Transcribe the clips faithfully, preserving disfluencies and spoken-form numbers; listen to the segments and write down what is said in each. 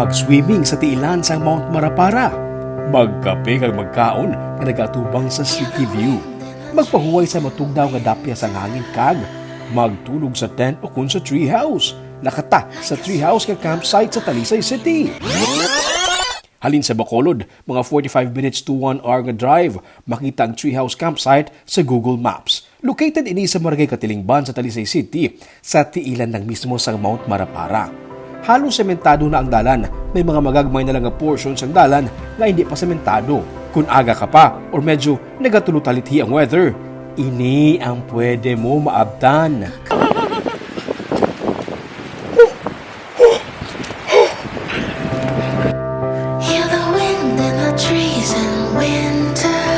Mag-swimming sa tiilan sang Mount Marapara. Magkape kag magkaon nga nagaatubang sa city view. Magpahuway sa matugnaw nga dapya sang hangin kag magtulog sa tent o kon sa treehouse. Nakata sa treehouse nga campsite sa Talisay City. Halin sa Bacolod, mga forty-five minutes to one hour nga drive, makita ang treehouse campsite sa Google Maps. Located ini sa Barangay Katilingban sa Talisay City, sa tiilan lang mismo sang Mount Marapara. Halos sementado na ang dalan, may mga magagmay na lang nga portion sang dalan nga hindi pa sementado. Kung aga ka pa or medyo nagatulutalithi ang weather, ini ang pwede mo maabtan. Hear the wind in the trees in winter.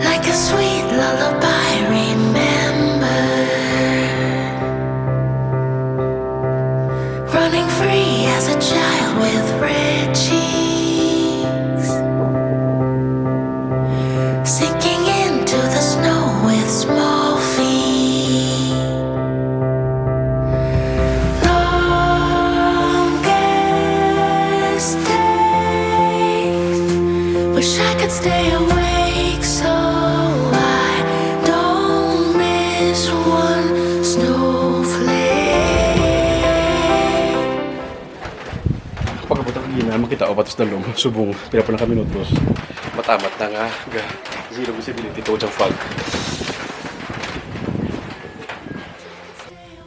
Like a sweet lullaby, remember. Running free as a child with red cheeks. Sinking into the snow with small feet. Longest days. Wish I could stay awake so I don't miss one snowflake. Pagkabot ako gina, makita ko batos na lum. Subong, pila pa lang ka minutos. Matamat na nga, ga, zero visibility to sa fog.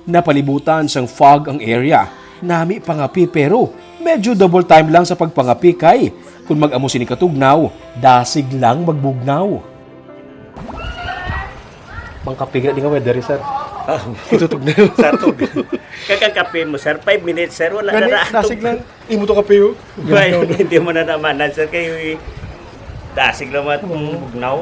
Napalibutan sang fog ang area. Nami pangapi pero medyo double time lang sa pagpangapi kay kung mag-amo sini katugnaw, dasig lang magbugnaw. Pangkapigra di nga weather, sir. Ah, itutog na yun. Sartog. Kakang kape mo, sir. Five minutes, sir. Wala na na. Dasig lang. Imo to kape, oh. Why? Hindi mo na naman, sir. Kay dasig lang mga bugnaw.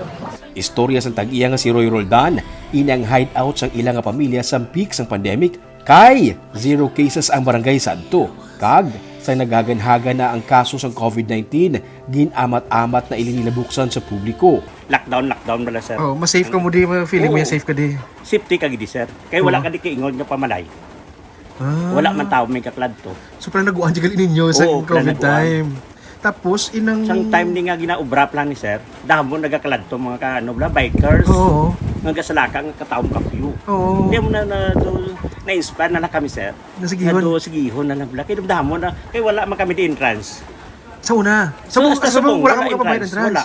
Istorya sang tag-iya nga si Roy Roldan, ini ang hideout sang ila nga pamilya sang peak sang pandemic kay zero cases ang barangay sadto. Kag sa naghaganhagan na ang kaso sang COVID nineteen, gin-amat-amat na ini nila buksan sa publiko. Lockdown, lockdown bala, sir. Oh, mas safe ka mo di, feeling mo Oo. Yung safe ka di. Safety ka gid, sir. Kay wala ka di kaingon nga pamalay. Ah. Wala man tao may kakladto. So, parang naguan siya gali ninyo sa Oo, COVID naguan. Time. Tapos, inang... Sang time ni nga ginaobra plan ni sir, damo nagakladto mga ka, ano, bla, bikers. Oo. Nga gasalaka nga kataong kapyo. Oo. Kaya mo na, na, do, na-inspire na lang kami, sir. Nasigihon. Na do, sigihon na lang, bla. Kaya damo na, kaya wala man kami di entrance. Sa una. Sa, So, bu- hasta sa bu- subong, wala wala ka makabayad entrance, entrance. Wala.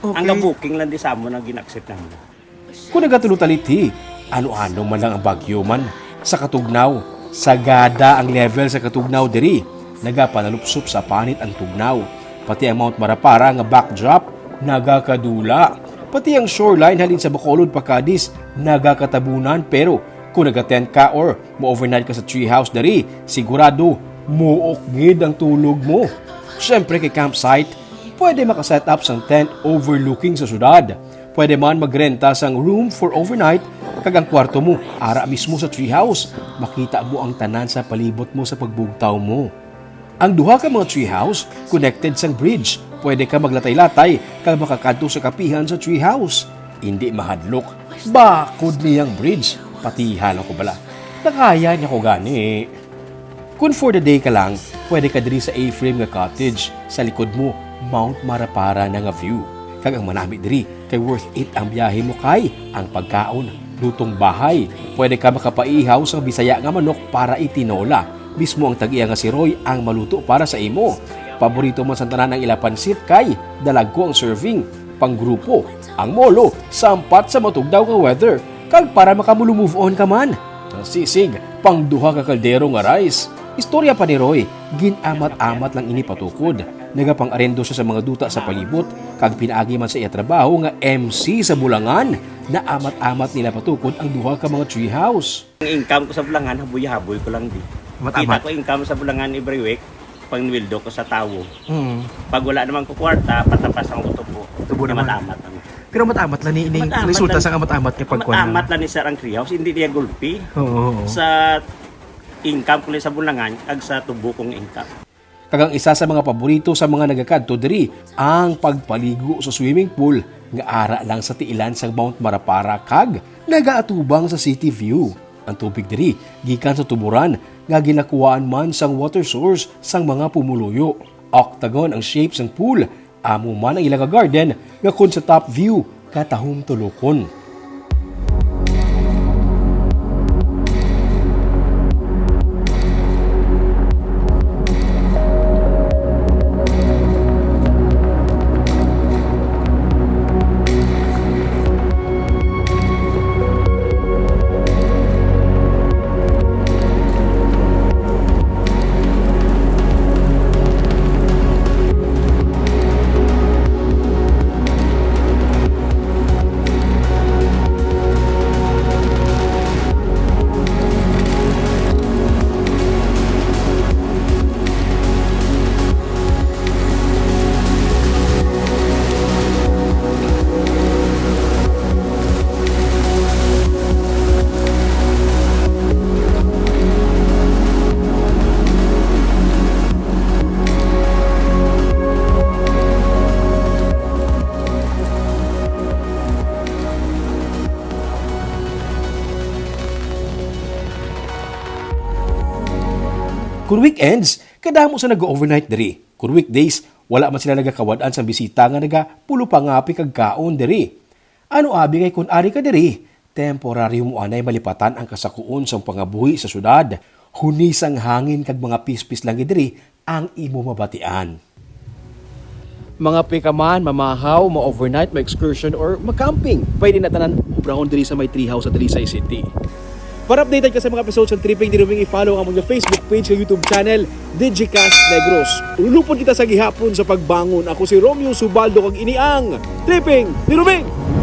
Okay. Ang ga-booking lang di sa amo nang gin-accept namin. Kung nagatulutalithi, ano-ano man lang ang bagyo man, sa katugnaw, sagada ang level sa katugnaw diri, nagapanalupsop sa panit ang tugnaw. Pati ang Mount Marapara nga backdrop, nagakadula. Pati ang shoreline halin sa Bacolod pa Cadiz, nagakatabunan. Pero kung nag-tent ka or mo-overnight ka sa treehouse diri, sigurado, muok gid ang tulog mo. Siyempre kay campsite, pwede maka-set up sang tent overlooking sa syudad. Pwede man magrenta sang room for overnight kag ang kwarto mo ara mismo sa treehouse. Makita mo ang tanan sa palibot mo sa pagbugtaw mo. Ang duha ka mga treehouse connected sang bridge. Pwede ka maglatay-latay kag makakadto sa kapihan sa treehouse. Indi mahadlok. Bakod niyang bridge. Patihan ako bala. Nakaya niya ko gani. Kung for the day ka lang, pwede ka diri sa A-frame nga cottage. Sa likod mo, Mount Marapara na nga view. Kag ang manami diri, kay worth it ang biyahe mo kay ang pagkaon, lutong bahay. Pwede ka makapaihaw sa Bisaya nga manok para itinola. Mismo ang tag-iya nga si Roy ang maluto para sa imo. Paborito man sa tanan ang ila pansit kay dalagko ang serving, panggrupo, ang molo, sampat sa matugnaw nga weather, kag para makamulu-move on ka man. Ang sisig, pang duha ka kaldero nga rice. Istorya pa ni Roy, gin-amat-amat lang ini patukod. Nagapang-arendo siya sa mga duta sa palibot, kag pinaagi man sa iya trabaho nga M C sa Bulangan, naamat-amat nila patukod ang duha ka mga treehouse. Ang income ko sa Bulangan, haboy-haboy ko lang di. Amat-amat. Kita ko income sa Bulangan every week, pang-weldo ko sa tawo. Mm. Pag wala naman ko kwarta, patapas ang tubo. Tubo naman. Amat-amat ang Pero amat-amat lang ni, ni Amat-amat resulta lang. Sa amat-amat nga pagkuan. Amat-amat lang ni sir ang treehouse, hindi niya gulpi. Oo, oo. Sa income ko ni sa Bulangan, ag sa tubo kong income. Kag ang isa sa mga paborito sa mga nagakadto diri, ang pagpaligo sa swimming pool nga ara lang sa tiilan sang Mount Marapara kag nagaatubang sa city view. Ang tubig diri gikan sa tuburan nga ginakuhaan man sang water source sang mga pumuluyo. Octagon ang shape sang pool, amo man ang ila nga garden nga kon sa top view, katahom tulokon. Kon weekends, kadamo sa nag-overnight diri. Kon weekdays, wala man sila nagakawad-an sang bisita nga nagapulupangapi kag kaon diri. Ano abi kay kon ari ka diri, temporaryo mo anay malipatan ang kasakuon sang pangabuhi sa syudad. Huni sang hangin kag mga pispis lang diri ang imo mabatian. Mga pika man, mamahaw, ma-overnight, ma-excursion, or ma-camping. Pwede na tanan obrahon diri sa may tree house sa Talisay City. Para updated ka sa mga episodes sa Tripping Dirubing, i-follow ang among Facebook page sa YouTube channel, Digicast Negros. Ulupon kita sa gihapon sa pagbangon. Ako si Romeo Subaldo, kag ini ang Tripping Dirubing!